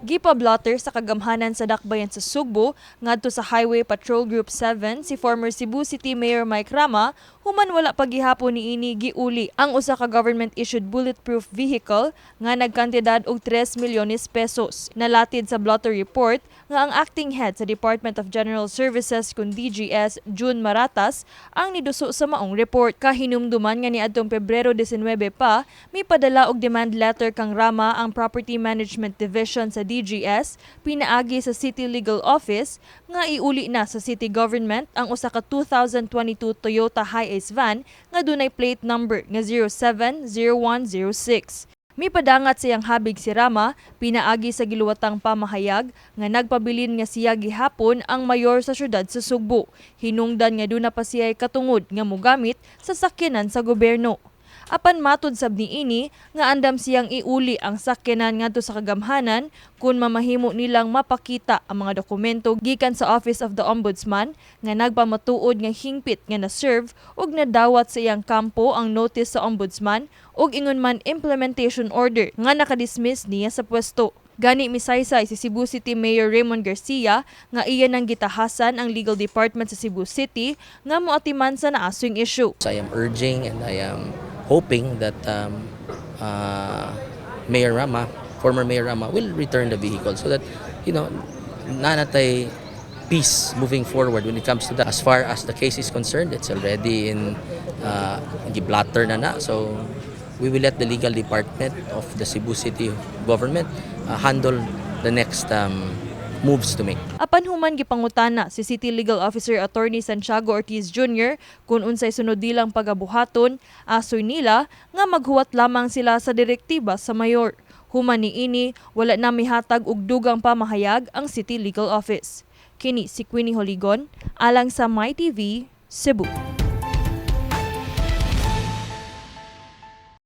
Gipa-blotter sa kagamhanan sa dakbayan sa Sugbo ngadto sa Highway Patrol Group 7 si former Cebu City Mayor Mike Rama human wala pa gihapon niini giuli ang usa ka government-issued bulletproof vehicle nga nagkantidad og 3 milyones pesos. Nalatid sa blotter report nga ang acting head sa Department of General Services kun DGS, June Maratas, ang niduso sa maong report. Kahinumduman nga niadtong Pebrero 19 pa mipadala og demand letter kang Rama ang Property Management Division sa DGS pinaagi sa City Legal Office nga iuli na sa city government ang usa ka 2022 Toyota Hiace van nga dunay plate number nga 070106. Mipadangat sa iyang habig si Rama pinaagi sa giluwatang pamahayag nga nagpabilin nga siya gihapon ang mayor sa syudad sa Sugbo. Hinungdan nga duna pa siya katungod nga mogamit sa sakyanan sa gobyerno. Apan matud sab niini nga andam siyang iuli ang sakyanan ngadto sa kagamhanan kung mamahimo nilang mapakita ang mga dokumento gikan sa Office of the Ombudsman nga nagpamatuod nga hingpit nga na-serve ug nadawat sa iyang kampo ang notice sa Ombudsman ug ingon man implementation order nga nakadismiss niya sa pwesto. Gani misaysay si Cebu City Mayor Raymond Garcia nga iya nang gitahasan ang legal department sa Cebu City nga moatiman sa naaswing issue. So I am urging and I am hoping that Mayor Rama, former Mayor Rama, will return the vehicle so that naa na tay peace moving forward when it comes to that. As far as the case is concerned, it's already in blotter na na. So we will let the legal department of the Cebu City government handle the next moves to make. Apan human gipangutana si City Legal Officer Attorney Santiago Ortiz Jr. kung unsay sunod nilang pagabuhaton, asoy nila nga maghuwat lamang sila sa direktiba sa mayor. Human niini, wala na mihatag og dugang pamahayag ang City Legal Office. Kini si Queenie Holigon, alang sa MyTV, Cebu.